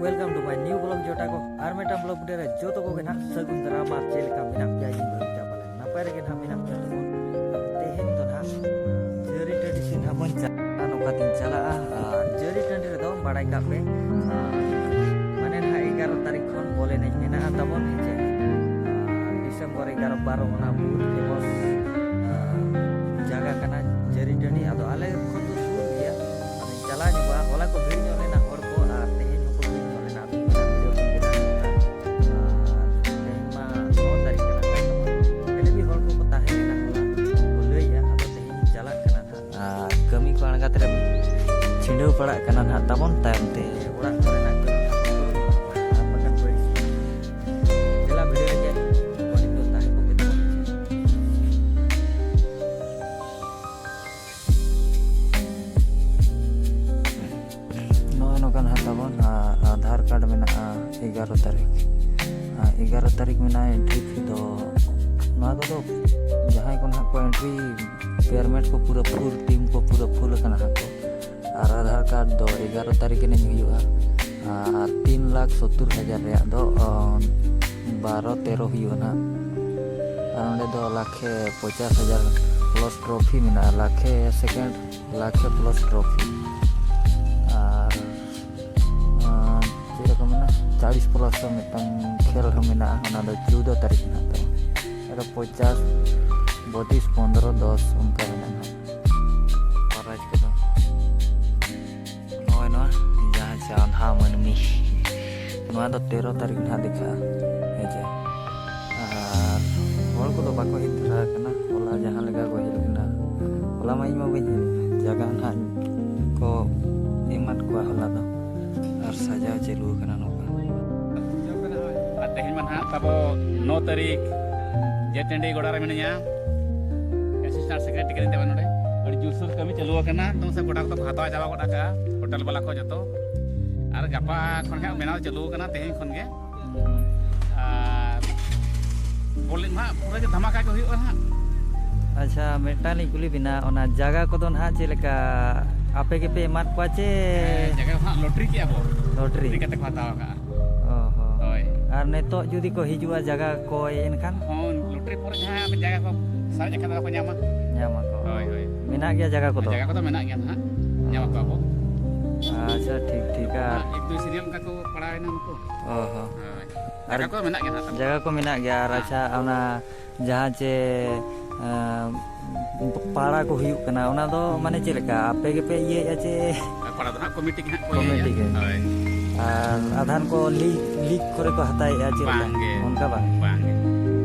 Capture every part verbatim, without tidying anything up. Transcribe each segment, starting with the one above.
Welcome to my new vlog ᱡᱚᱴᱟ ᱠᱚ᱾ ᱟᱨ ᱢᱤᱫᱴᱟᱝ vlog video ᱨᱮ ᱡᱚᱛᱚ ᱠᱚᱜᱮ ᱱᱟᱦᱟᱜ ᱥᱟᱹᱜᱩᱱ ᱫᱟᱨᱟᱢ᱾ ᱟᱨ ᱪᱮᱫ ᱞᱮᱠᱟ ᱢᱮᱱᱟᱜ ᱯᱮᱭᱟ? ᱤᱧ ᱵᱷᱟᱹᱜᱤ ᱪᱟᱵᱟ ᱞᱮᱱᱟ, ᱱᱟᱯᱟᱭ ᱨᱮᱜᱮ ᱱᱟᱦᱟᱜ ᱢᱮᱱᱟᱜ ᱯᱮᱭᱟ ᱛᱟᱵᱚᱱ᱾ ᱛᱮᱦᱮᱧ ᱫᱚ ᱱᱟᱦᱟᱜ ᱡᱟᱹᱨᱤ ᱴᱟᱺᱰᱤ ᱥᱮᱫ ᱱᱟᱦᱟᱜ ᱵᱚᱱ ᱪᱟᱞᱟᱜᱼᱟ᱾ ᱱᱚᱝᱠᱟ ᱛᱤᱧ ᱪᱟᱞᱟᱜᱼᱟ᱾ ᱟᱨ ᱡᱟᱹᱨᱤ ᱴᱟᱺᱰᱤ ᱨᱮᱫᱚ ᱵᱟᱲᱟᱭ ᱠᱟᱜ ᱯᱮ, ᱟᱨ ᱢᱟᱱᱮ ᱱᱟᱦᱟᱜ ᱮᱜᱟᱨᱚ ᱛᱟᱹᱨᱤᱠᱷ ᱠᱷᱚᱱ ᱵᱚᱞ ᱮᱱᱮᱡ ᱢᱮᱱᱟᱜᱼᱟ ᱛᱟᱵᱚᱱ, ᱦᱮᱸ ᱪᱮ? ᱟᱨ ᱰᱤᱥᱮᱢᱵᱚᱨ ᱮᱜᱟᱨᱚ ᱵᱟᱨᱚ ᱚᱱᱟ ᱵᱚᱦᱩᱛ famous, ᱟᱨ ᱡᱟᱭᱜᱟ ᱠᱟᱱᱟ ᱡᱟᱹᱨᱤ ᱴᱟᱺᱰᱤ᱾ ᱟᱫᱚ ᱟᱞᱮ ᱠᱷᱚᱱ ᱫᱚ ᱥᱩᱨ ᱜᱮᱭᱟ, ᱟᱫᱚᱧ ᱪᱟᱞᱟᱣ ᱧᱚᱜᱚᱜᱼᱟ᱾ ᱦᱚᱞᱟ ᱠᱚ ᱵᱷᱤᱲ ᱧᱚᱜ ᱞᱮᱱᱟ ᱦᱚᱲ ᱠᱚ, ᱟᱨ ᱛᱮᱦᱮᱧ ᱦᱚᱸᱠᱚ ᱵᱷᱤᱲ ᱧᱚᱜ ᱞᱮᱱᱟ᱾ ᱟᱫᱚ ᱚᱱᱟ video ᱠᱚᱧ ᱵᱮᱱᱟᱣ ᱧᱚᱜ ᱠᱟᱜᱼᱟ᱾ ᱟᱨ ᱛᱮᱦᱮᱧ ᱢᱟ ᱱᱚ ᱛᱟᱹᱨᱤᱠᱷ ᱠᱟᱱᱟ, ᱦᱟᱸᱜ ᱛᱟᱵᱚᱱ ᱮᱱᱮᱡ ᱦᱚᱲ ᱠᱚᱠᱚ ᱛᱟᱦᱮᱸ ᱞᱮᱱᱟ, ᱦᱚᱞᱟ ᱠᱚ ᱞᱟᱹᱭᱟ᱾ ᱟᱫᱚ ᱛᱮᱦᱮᱧ ᱪᱟᱞᱟᱜ ᱠᱟᱱᱟ ᱦᱟᱸᱜ᱾ ᱟᱨ ᱠᱟᱹᱢᱤ ᱠᱚ ᱟᱬᱜᱟᱛ ᱨᱮ ᱪᱷᱤᱰᱟᱹᱣ ᱯᱟᱲᱟᱜ ᱠᱟᱱᱟ ᱱᱟᱦᱟᱜ ᱛᱟᱵᱚᱱ ᱛᱟᱭᱚᱢ ᱛᱮ᱾ ᱚᱲᱟᱜ ᱠᱚᱨᱮᱱᱟᱜ ᱠᱟᱹᱢᱤ ᱠᱚ ᱟᱨ ᱵᱟᱠᱷᱟᱱ ᱵᱟᱹᱲᱤᱡ᱾ ᱫᱮᱞᱟ video ᱨᱮᱜᱮ continue ᱛᱟᱦᱮᱸ ᱠᱚᱜ ᱯᱮ ᱛᱟᱵᱚᱱ᱾ ᱱᱚᱜᱼᱚᱭ ᱱᱚᱝᱠᱟ ᱱᱟᱦᱟᱜ ᱛᱟᱵᱚᱱ, ᱟ, ᱟᱫᱷᱟᱨ ᱠᱟᱨᱰ ᱢᱮᱱᱟᱜᱼᱟ ᱮᱜᱟᱨᱚ ᱛᱟᱹᱨᱤᱠᱷ᱾ ᱟ, ᱮᱜᱟᱨᱚ ᱛᱟᱹᱨᱤᱠᱷ ᱢᱮᱱᱟᱜᱼᱟ entry fee ᱫᱚ᱾ ᱱᱚᱣᱟ ᱠᱚᱫᱚ ᱡᱟᱦᱟᱸᱭ ᱠᱚ ᱱᱟᱦᱟᱜ ᱠᱚ entry, player ᱢᱮᱴ ᱠᱚ ᱯᱩᱨᱟᱹ full, team ᱠᱚ ᱯᱩᱨᱟᱹ full ᱟᱠᱟᱱᱟ ᱦᱟᱸᱜ ᱠᱚ᱾ ᱟᱨ ᱟᱫᱷᱟᱨ ᱠᱟᱨᱰ ᱫᱚ ᱮᱜᱟᱨᱚ ᱛᱟᱹᱨᱤᱠᱷ ᱮᱱᱮᱡ ᱦᱩᱭᱩᱜᱼᱟ᱾ ᱟᱨ ᱛᱤᱱ ᱞᱟᱠᱷ ᱥᱚᱛᱛᱚᱨ ᱦᱟᱡᱟᱨ ᱨᱮᱭᱟᱜ ᱫᱚ, ᱚ, ᱵᱟᱨᱚ ᱛᱮᱨᱚ ᱦᱩᱭᱩᱜᱼᱟ ᱱᱟᱦᱟᱜ᱾ ᱟᱨ ᱚᱸᱰᱮ ᱫᱚ ᱞᱟᱠᱷᱮ ᱯᱚᱪᱟᱥ ᱦᱟᱡᱟᱨ plus trophy ᱢᱮᱱᱟᱜᱼᱟ, ᱞᱟᱠᱷᱮ second, ᱞᱟᱠᱷᱮ plus trophy᱾ ᱟᱨ, ᱟᱨ ᱪᱮᱫ ᱠᱚ ᱢᱮᱱᱟ, ᱪᱟᱞᱤᱥ plus ᱦᱚᱸ ᱢᱤᱫᱴᱟᱝ ᱠᱷᱮᱞ ᱦᱚᱸ ᱢᱮᱱᱟᱜᱼᱟ, ᱚᱱᱟ ᱫᱚ ᱪᱳᱫᱽᱫᱳ ᱛᱟᱹᱨᱤᱠᱷ ᱢᱮᱱᱟᱜ ᱛᱟᱵᱚᱱᱟ᱾ ᱟᱨ ᱯᱚᱪᱟᱥ, ᱵᱚᱛᱤᱥ, ᱯᱚᱱᱫᱽᱨᱚ, ᱫᱚᱥ ᱚᱱᱠᱟ ᱢᱮᱱᱟᱜᱼᱟ᱾ ᱯᱨᱟᱭᱤᱡᱽ ᱠᱚᱫᱚ ᱱᱚᱜᱼᱚᱭ ᱱᱚᱣᱟ ᱡᱟᱦᱟᱸ ᱪᱟᱸᱫᱷᱟ ᱢᱟᱹᱱᱢᱤ, ᱱᱚᱣᱟ ᱫᱚ ᱛᱮᱨᱚ ᱛᱟᱹᱨᱤᱠᱷ ᱱᱟᱦᱟᱜ ᱫᱮᱠᱷᱟᱜᱼᱟ, ᱦᱮᱸ ᱪᱮ? ᱟᱨ ᱦᱚᱲ ᱠᱚᱫᱚ ᱵᱟᱠᱚ ᱦᱮᱡ ᱫᱷᱟᱨᱟ ᱟᱠᱟᱱᱟ᱾ ᱦᱚᱞᱟ ᱡᱟᱦᱟᱸ ᱞᱮᱠᱟ ᱠᱚ ᱦᱮᱡ ᱞᱮᱱᱟ, ᱦᱚᱞᱟ ᱢᱟ ᱤᱧ ᱢᱟ ᱵᱟᱹᱧ ᱦᱮᱡ ᱞᱮᱱᱟ᱾ ᱡᱟᱭᱜᱟ ᱱᱟᱦᱟᱜ ᱠᱚ ᱮᱢᱟᱫ ᱠᱚᱣᱟ ᱦᱚᱞᱟ ᱫᱚ, ᱟᱨ ᱥᱟᱡᱟᱣ ᱪᱟᱹᱞᱩ ᱟᱠᱟᱱᱟ ᱱᱚᱝᱠᱟ᱾ ᱟᱨ ᱛᱮᱦᱮᱧ ᱢᱟ ᱱᱟᱦᱟᱜ ᱛᱟᱵᱚ ᱱᱚ ᱛᱟᱹᱨᱤᱠᱷ, ᱡᱮ ᱴᱟᱺᱰᱤ ᱜᱚᱰᱟ ᱨᱮ ᱢᱤᱱᱟᱹᱧᱟ, assistant secretary ᱠᱟᱹᱱᱟᱹᱧ ᱛᱟᱵᱚᱱ ᱱᱚᱰᱮ᱾ ᱟᱹᱰᱤ ᱡᱳᱨᱥᱳᱨ ᱠᱟᱹᱢᱤ ᱪᱟᱹᱞᱩ ᱟᱠᱟᱱᱟ᱾ ᱱᱤᱛᱚᱝ ᱥᱮ ᱜᱚᱰᱟ ᱠᱚᱫᱚ ᱠᱚ ᱦᱟᱛᱟᱣ ᱪᱟᱵᱟ ᱜᱚᱫ ᱟᱠᱟᱜᱼᱟ, ᱦᱳᱴᱮᱞ ᱵᱟᱞᱟ ᱠᱚ ᱡᱚᱛᱚ᱾ ᱟᱨ ᱜᱟᱯᱟ ᱠᱷᱚᱱ ᱜᱮ ᱦᱟᱸᱜ ᱵᱮᱱᱟᱣ ᱪᱟᱹᱞᱩ ᱟᱠᱟᱱᱟ, ᱛᱮᱦᱮᱧ ᱠᱷᱚᱱ ᱜᱮ᱾ ᱟᱨ ᱵᱚᱞ ᱮᱱᱮᱡ ᱢᱟ ᱦᱟᱸᱜ ᱯᱩᱨᱟᱹ ᱜᱮ ᱫᱷᱟᱢᱟᱠᱟ ᱜᱮ ᱦᱩᱭᱩᱜᱼᱟ ᱦᱟᱸᱜ᱾ ᱟᱪᱪᱷᱟ, ᱢᱤᱫᱴᱟᱝ ᱞᱤᱧ ᱠᱩᱞᱤ ᱵᱤᱱᱟ, ᱚᱱᱟ ᱡᱟᱭᱜᱟ ᱠᱚᱫᱚ ᱱᱟᱦᱟᱜ ᱪᱮᱫ ᱞᱮᱠᱟ? ᱟᱯᱮ ᱜᱮᱯᱮ ᱮᱢᱟᱫ ᱠᱚᱣᱟ ᱪᱮ? ᱦᱮᱸ, ᱡᱟᱭᱜᱟ ᱦᱟᱸᱜ ᱞᱚᱴᱨᱤ ᱠᱮᱜᱼᱟ ᱵᱚ᱾ ᱞᱚᱴᱨᱤ? ᱞᱚᱴᱨᱤ ᱠᱟᱛᱮ ᱠᱚ ᱦᱟᱛᱟᱣ ᱠᱟᱜᱼᱟ᱾ ᱚ ᱦᱚᱸ᱾ ᱦᱳᱭ᱾ ᱟᱨ ᱱᱤᱛᱚᱜ ᱡᱩᱫᱤ ᱠᱚ ᱦᱤᱡᱩᱜᱼᱟ ᱡᱟᱭᱜᱟ ᱠᱚᱭ ᱮᱱᱠᱷᱟᱱ? ᱦᱚᱸ, ᱞᱚᱴᱨᱤ ᱯᱚᱨᱮ ᱡᱟᱦᱟᱸ ᱡᱟᱭᱜᱟ ᱠᱚ ᱥᱟᱨᱮᱡ ᱟᱠᱟᱱ ᱫᱚ ᱠᱚ ᱧᱟᱢᱟ᱾ ᱧᱟᱢ ᱟᱠᱚ᱾ ᱦᱳᱭ, ᱦᱳᱭ᱾ ᱢᱮᱱᱟᱜ ᱜᱮᱭᱟ ᱡᱟᱭᱜᱟ ᱠᱚᱫᱚ? ᱡᱟᱭᱜᱟ ᱠᱚᱫᱚ ᱢᱮᱱᱟᱜ ᱜᱮᱭᱟ ᱱᱟᱦᱟᱜ᱾ ᱧᱟᱢ ᱟᱠᱚ ᱟᱵᱚ᱾ ᱟᱪᱪᱷᱟ, ᱴᱷᱤᱠ, ᱴᱷᱤᱠ᱾ ᱟᱨ ᱮᱠ ᱫᱩᱭ ᱥᱤᱨᱤᱭᱟᱞ ᱚᱱᱠᱟ ᱠᱚ ᱯᱟᱲᱟᱣ ᱮᱱᱟ ᱱᱩᱠᱩ᱾ ᱚ ᱦᱚᱸ᱾ ᱦᱳᱭ᱾ ᱟᱨ ᱡᱟᱭᱜᱟ ᱠᱚ ᱢᱮᱱᱟᱜ ᱜᱮᱭᱟ ᱱᱟᱦᱟᱜ ᱛᱟᱵᱚ᱾ ᱡᱟᱭᱜᱟ ᱠᱚ ᱢᱮᱱᱟᱜ ᱜᱮᱭᱟ᱾ ᱟᱨ ᱦᱮᱸ᱾ ᱟᱪᱪᱷᱟ, ᱚᱱᱟ ᱡᱟᱦᱟᱸ ᱪᱮ, ᱮᱸ, ᱯᱟᱲᱟ ᱠᱚ ᱦᱩᱭᱩᱜ ᱠᱟᱱᱟ, ᱚᱱᱟ ᱫᱚ ᱢᱟᱱᱮ ᱪᱮᱫ ᱞᱮᱠᱟ? ᱟᱯᱮ ᱜᱮᱯᱮ ᱤᱭᱟᱹᱭᱮᱫᱼᱟ ᱪᱮ? ᱯᱟᱲᱟ ᱫᱚ ᱦᱟᱸᱜ ᱠᱚᱢᱤᱴᱤ ᱜᱮ ᱦᱟᱸᱜ ᱠᱚ ᱠᱚᱢᱤᱴᱤ ᱤᱭᱟᱹᱭᱟ᱾ ᱜᱮ? ᱦᱳᱭ᱾ ᱟᱨ ᱟᱫᱷᱟᱱ ᱠᱚ ᱞᱤᱡ, ᱞᱤᱡ ᱠᱚᱨᱮ ᱠᱚ ᱦᱟᱛᱟᱣᱮᱫᱼᱟ ᱪᱮᱫ ᱞᱮᱠᱟ? ᱵᱟᱝ ᱜᱮ᱾ ᱚᱱᱠᱟ ᱵᱟᱝ? ᱵᱟᱝ ᱜᱮ᱾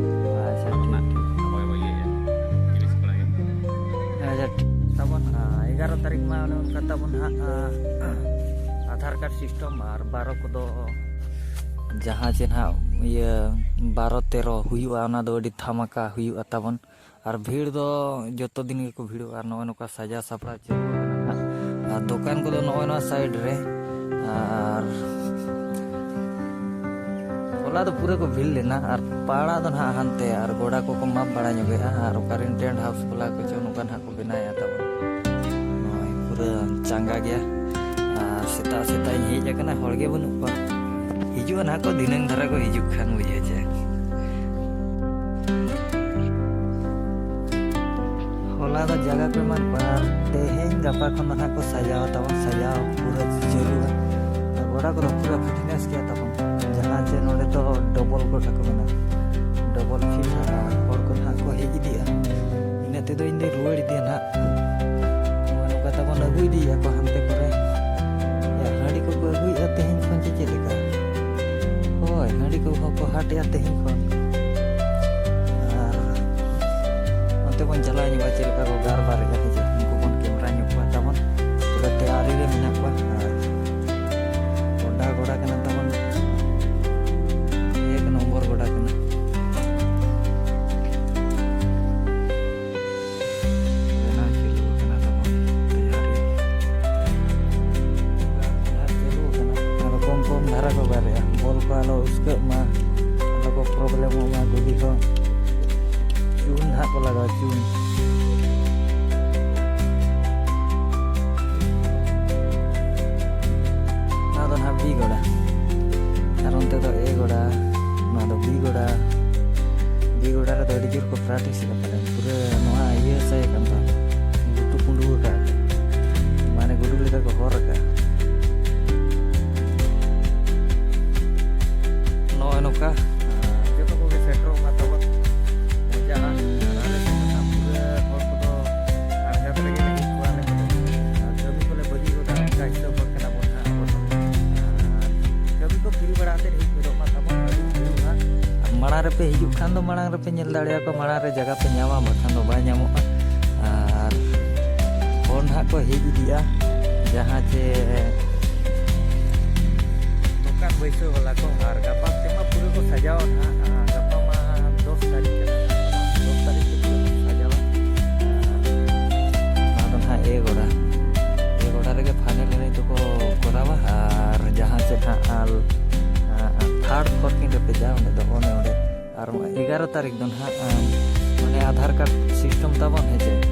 ᱟᱪᱪᱷᱟ, ᱟᱵᱚ ᱴᱷᱤᱠ, ᱱᱟᱜ ᱴᱷᱤᱠ᱾ ᱟᱵᱚ ᱜᱮᱵᱚ ᱤᱭᱟᱹᱭᱟ᱾ ᱡᱤᱱᱤᱥ ᱠᱚᱲᱟ ᱜᱮ᱾ ᱟᱪᱪᱷᱟ, ᱴᱷᱤᱠ᱾ ᱛᱟᱵᱚᱱ, ᱟ, ᱮᱜᱟᱨᱚ ᱛᱟᱹᱨᱤᱠᱷ ᱢᱟ ᱚᱱᱮ ᱚᱱᱠᱟ ᱛᱟᱵᱚᱱ ᱦᱟᱸᱜ, ᱟ, ᱟᱫᱷᱟᱨ ᱠᱟᱨᱰ ᱥᱤᱥᱴᱮᱢ ᱟᱨ ᱵᱟᱨᱚ ᱠᱚᱫᱚ ᱡᱟᱦᱟᱸ ᱪᱮ ᱱᱟᱦᱟᱜ ᱤᱭᱟᱹ ᱵᱟᱨᱚ ᱛᱮᱨᱚ ᱦᱩᱭᱩᱜᱼᱟ, ᱚᱱᱟ ᱫᱚ ᱟᱹᱰᱤ ᱫᱷᱟᱢᱟᱠᱟ ᱦᱩᱭᱩᱜᱼᱟ ᱛᱟᱵᱚᱱ᱾ ᱟᱨ ᱵᱷᱤᱲ ᱫᱚ ᱡᱚᱛᱚ ᱫᱤᱱ ᱜᱮᱠᱚ ᱵᱷᱤᱲᱚᱜᱼᱟ᱾ ᱟᱨ ᱱᱚᱜᱼᱚᱭ ᱱᱚᱝᱠᱟ ᱥᱟᱡᱟᱣ ᱥᱟᱯᱲᱟᱣ ᱪᱟᱹᱞᱩ ᱟᱠᱟᱱᱟ ᱱᱟᱦᱟᱜ᱾ ᱟᱨ ᱫᱚᱠᱟᱱ ᱠᱚᱫᱚ ᱱᱚᱜᱼᱚᱭ ᱱᱚᱣᱟ ᱥᱟᱭᱤᱰ ᱨᱮ᱾ ᱟᱨ ᱦᱚᱞᱟ ᱫᱚ ᱯᱩᱨᱟᱹ ᱠᱚ ᱵᱷᱤᱲ ᱞᱮᱱᱟ᱾ ᱟᱨ ᱯᱟᱲᱟ ᱫᱚ ᱱᱟᱦᱟᱜ ᱦᱟᱱᱛᱮ, ᱟᱨ ᱜᱚᱰᱟ ᱠᱚᱠᱚ ᱢᱟᱯ ᱵᱟᱲᱟ ᱧᱚᱜᱮᱜᱼᱟ᱾ ᱟᱨ ᱚᱠᱟᱨᱮᱱ ᱴᱮᱱᱴ ᱦᱟᱣᱩᱥ ᱠᱚ ᱞᱟ ᱠᱚᱪᱚ ᱱᱚᱝᱠᱟ ᱱᱟᱦᱟᱜ ᱠᱚ ᱵᱮᱱᱟᱣᱮᱫᱼᱟ ᱛᱟᱵᱚᱱ᱾ ᱱᱚᱜᱼᱚᱭ ᱯᱩᱨᱟᱹ ᱪᱟᱸᱜᱟ ᱜᱮᱭᱟ᱾ ᱟᱨ ᱥᱮᱛᱟᱜ ᱥᱮᱛᱟᱜ ᱤᱧ ᱦᱮᱡ ᱟᱠᱟᱱᱟ, ᱦᱚᱲ ᱜᱮ ᱵᱟᱹᱱᱩᱜ ᱠᱚᱣᱟ᱾ ᱦᱤᱡᱩᱜᱼᱟ ᱱᱟᱦᱟᱜ ᱠᱚ, ᱫᱷᱤᱱᱟᱹᱝ ᱫᱷᱟᱨᱟ ᱠᱚ ᱦᱤᱡᱩᱜ ᱠᱷᱟᱱ ᱵᱩᱡᱷᱟᱹᱣ ᱪᱮ᱾ ᱦᱚᱞᱟ ᱫᱚ ᱡᱟᱭᱜᱟ ᱠᱚ ᱮᱢᱟᱱ ᱠᱚᱣᱟ, ᱟᱨ ᱛᱮᱦᱮᱧ ᱜᱟᱯᱟ ᱠᱷᱚᱱ ᱫᱚ ᱱᱟᱦᱟᱜ ᱠᱚ ᱥᱟᱡᱟᱣᱟ ᱛᱟᱵᱚᱱ, ᱥᱟᱡᱟᱣ ᱯᱩᱨᱟᱹ ᱪᱟᱹᱞᱩᱜᱼᱟ᱾ ᱟᱨ ᱜᱚᱰᱟ ᱠᱚᱫᱚ ᱯᱩᱨᱟᱹ ᱯᱷᱤᱴᱱᱮᱥ ᱜᱮᱭᱟ ᱛᱟᱵᱚᱱ, ᱡᱟᱦᱟᱸ ᱪᱮ ᱱᱚᱰᱮ ᱫᱚ ᱰᱚᱵᱚᱞ ᱜᱚᱰᱟ ᱠᱚ ᱢᱮᱱᱟᱜᱼᱟ, ᱰᱚᱵᱚᱞ ᱯᱷᱤᱞᱰ, ᱟᱨ ᱦᱚᱲ ᱠᱚ ᱱᱟᱦᱟᱜ ᱠᱚ ᱦᱮᱡ ᱤᱫᱤᱜᱼᱟ᱾ ᱤᱱᱟᱹ ᱛᱮᱫᱚ ᱤᱧ ᱫᱚᱧ ᱨᱩᱣᱟᱹᱲ ᱤᱫᱤᱭᱟ ᱱᱟᱦᱟᱜ᱾ ᱱᱚᱜᱼᱚ ᱱᱚᱝᱠᱟ ᱛᱟᱵᱚᱱ ᱟᱹᱜᱩ ᱤᱫᱤᱭᱮᱫᱼᱟ ᱠᱚ ᱦᱟᱱᱛᱮ ᱠᱚᱨᱮ᱾ ᱭᱟ, ᱦᱟᱺᱰᱤ ᱠᱚᱠᱚ ᱟᱹᱜᱩᱭᱮᱫᱼᱟ ᱛᱮᱦᱮᱧ ᱠᱷᱚᱱ ᱪᱮ ᱪᱮᱫ ᱞᱮᱠᱟ? ᱦᱳᱭ, ᱦᱟᱺᱰᱤ ᱠᱚᱦᱚᱸ ᱠᱚ ᱦᱟᱴᱮᱜᱼᱟ ᱛᱮᱦᱮᱧ ᱠᱷᱚᱱ᱾ ᱟᱨ ᱚᱱᱛᱮ ᱵᱚᱱ ᱪᱟᱞᱟᱣ ᱧᱚᱜᱼᱟ, ᱪᱮᱫ ᱞᱮᱠᱟ ᱠᱚ ᱜᱟᱨᱵᱟᱨᱮᱜᱼᱟ, ᱦᱮᱸ ᱪᱮ? ᱩᱱᱠᱩ ᱵᱚᱱ ᱠᱮᱢᱨᱟ ᱧᱚᱜ ᱠᱚᱣᱟ ᱛᱟᱵᱚᱱ᱾ ᱯᱩᱨᱟᱹ ᱛᱮᱭᱟᱨᱤ ᱨᱮ ᱢᱮᱱᱟᱜ ᱠᱚᱣᱟ᱾ ᱟᱨ ᱜᱚᱰᱟ, ᱜᱚᱰᱟ ᱠᱟᱱᱟ ᱛᱟᱵᱚᱱ, ᱮᱠ ᱱᱚᱢᱵᱚᱨ ᱜᱚᱰᱟ ᱠᱟᱱᱟ᱾ ᱵᱮᱱᱟᱣ ᱪᱟᱹᱞᱩ ᱟᱠᱟᱱᱟ ᱛᱟᱵᱚᱱ ᱛᱮᱭᱟᱨᱤ᱾ ᱟᱨ ᱪᱟᱹᱞᱩ ᱟᱠᱟᱱᱟ᱾ ᱟᱫᱚ ᱠᱚᱢ ᱠᱚᱢ ᱫᱷᱟᱨᱟ ᱠᱚ ᱜᱟᱨᱮᱜᱼᱟ, ᱵᱚᱞ ᱠᱚ ᱟᱞᱚ ᱩᱥᱠᱟᱹᱜ ᱢᱟ, ᱟᱞᱚ ᱠᱚ ᱯᱨᱚᱵᱞᱮᱢᱚᱜ ᱢᱟ ᱜᱩᱞᱤ ᱠᱚ᱾ ᱪᱩᱱ ᱱᱟᱦᱟᱜ ᱠᱚ ᱞᱟᱜᱟᱣᱟ, ᱪᱩᱱ᱾ ᱫᱤᱜᱚᱰᱟ, ᱫᱤᱜᱚᱰᱟ ᱨᱮᱫᱚ ᱟᱹᱰᱤ ᱡᱳᱨ ᱠᱚ practice ᱮᱫᱟ ᱯᱟᱞᱮᱱ᱾ ᱯᱩᱨᱟᱹ ᱱᱚᱣᱟ ᱤᱭᱟᱹ ᱥᱟᱭ ᱠᱟᱱ ᱛᱟᱢ, ᱜᱩᱴᱩ ᱯᱩᱸᱰᱩ ᱟᱠᱟᱫ, ᱢᱟᱱᱮ ᱜᱩᱰᱩ ᱞᱮᱠᱟ ᱠᱚ ᱦᱚᱨ ᱟᱠᱟᱫ᱾ ᱱᱚᱜᱼᱚᱭ ᱱᱚᱝᱠᱟ, ᱟᱨ ᱡᱚᱛᱚ ᱠᱚᱜᱮ ᱥᱮᱴᱮᱨᱚᱜ ᱢᱟ ᱛᱟᱵᱚᱱ, ᱢᱚᱡᱟᱜᱼᱟ᱾ ᱟᱨ ᱟᱞᱮ ᱥᱮᱫ ᱫᱚ ᱱᱟᱜ ᱯᱩᱨᱟᱹ ᱦᱚᱲ ᱠᱚᱫᱚ ᱟᱬᱜᱟᱛ ᱨᱮᱜᱮ ᱞᱮ ᱤᱫᱤ ᱠᱚᱣᱟ ᱟᱞᱮ ᱠᱚᱫᱚ᱾ ᱟᱨ ᱠᱟᱹᱢᱤ ᱠᱚᱞᱮ ᱵᱟᱹᱜᱤ ᱜᱚᱫᱟ, ᱚᱱᱠᱟ ᱦᱤᱥᱟᱹᱵ ᱦᱚᱲ ᱠᱟᱱᱟ ᱵᱚᱱ ᱱᱟᱜ ᱟᱵᱚ ᱫᱚ᱾ ᱟᱨ ᱠᱟᱹᱢᱤ ᱠᱚ free ᱵᱟᱲᱟ ᱠᱟᱛᱮᱫ ᱦᱮᱡ ᱜᱚᱫᱚᱜ ᱢᱟ ᱛᱟᱵᱚᱱ, ᱟᱹᱰᱤ ᱦᱩᱭᱩᱜᱼᱟ᱾ ᱟᱨ ᱢᱟᱲᱟᱝ ᱨᱮᱯᱮ ᱦᱤᱡᱩᱜ ᱠᱷᱟᱱ ᱫᱚ ᱢᱟᱲᱟᱝ ᱨᱮᱯᱮ ᱧᱮᱞ ᱫᱟᱲᱮᱭᱟᱠᱚᱣᱟ, ᱢᱟᱲᱟᱝ ᱨᱮ ᱡᱟᱭᱜᱟ ᱯᱮ ᱧᱟᱢᱟ, ᱵᱟᱠᱷᱟᱱ ᱫᱚ ᱵᱟᱭ ᱧᱟᱢᱚᱜᱼᱟ᱾ ᱟᱨ ᱦᱚᱲ ᱱᱟᱦᱟᱜ ᱠᱚ ᱦᱮᱡ ᱤᱫᱤᱜᱼᱟ, ᱡᱟᱦᱟᱸ ᱪᱮ ᱫᱚᱠᱟᱱ ᱵᱟᱹᱭᱥᱟᱹᱣ ᱵᱟᱞᱟ ᱠᱚ᱾ ᱟᱨ ᱜᱟᱯᱟ ᱛᱮᱢᱟ ᱯᱩᱨᱟᱹ ᱠᱚ ᱥᱟᱡᱟᱣᱟ ᱱᱟᱦᱟᱜ᱾ ᱟᱨ ᱜᱟᱯᱟ ᱢᱟ ᱫᱚᱥ ᱛᱟᱹᱨᱤᱠᱷ ᱠᱟᱱᱟ, ᱫᱚᱥ ᱛᱟᱹᱨᱤᱠᱷ ᱛᱮ ᱯᱩᱨᱟᱹ ᱠᱚ ᱥᱟᱡᱟᱣᱟ᱾ ᱟᱨ ᱱᱚᱣᱟ ᱫᱚ ᱱᱟᱦᱟᱜ ᱮ ᱜᱚᱰᱟ, ᱮ ᱜᱚᱰᱟ ᱨᱮᱜᱮ final ᱮᱱᱮᱡ ᱫᱚᱠᱚ ᱠᱚᱨᱟᱣᱟ᱾ ᱟᱨ ᱡᱟᱦᱟᱸ ᱪᱮ ᱱᱟᱦᱟᱜ ᱟᱞ-, ᱟᱨ third fourth ᱠᱤᱱ ᱨᱮᱯᱮᱡᱟ, ᱚᱸᱰᱮ ᱫᱚ ᱚᱱᱮ ᱚᱸᱰᱮ᱾ ᱟᱨ ᱮᱜᱟᱨᱚ ᱛᱟᱹᱨᱤᱠᱷ ᱫᱚ ᱱᱟᱦᱟᱜ, ᱟᱢ, ᱢᱟᱱᱮ ᱟᱫᱷᱟᱨ card system ᱛᱟᱵᱚᱱ, ᱦᱮᱸ ᱪᱮ?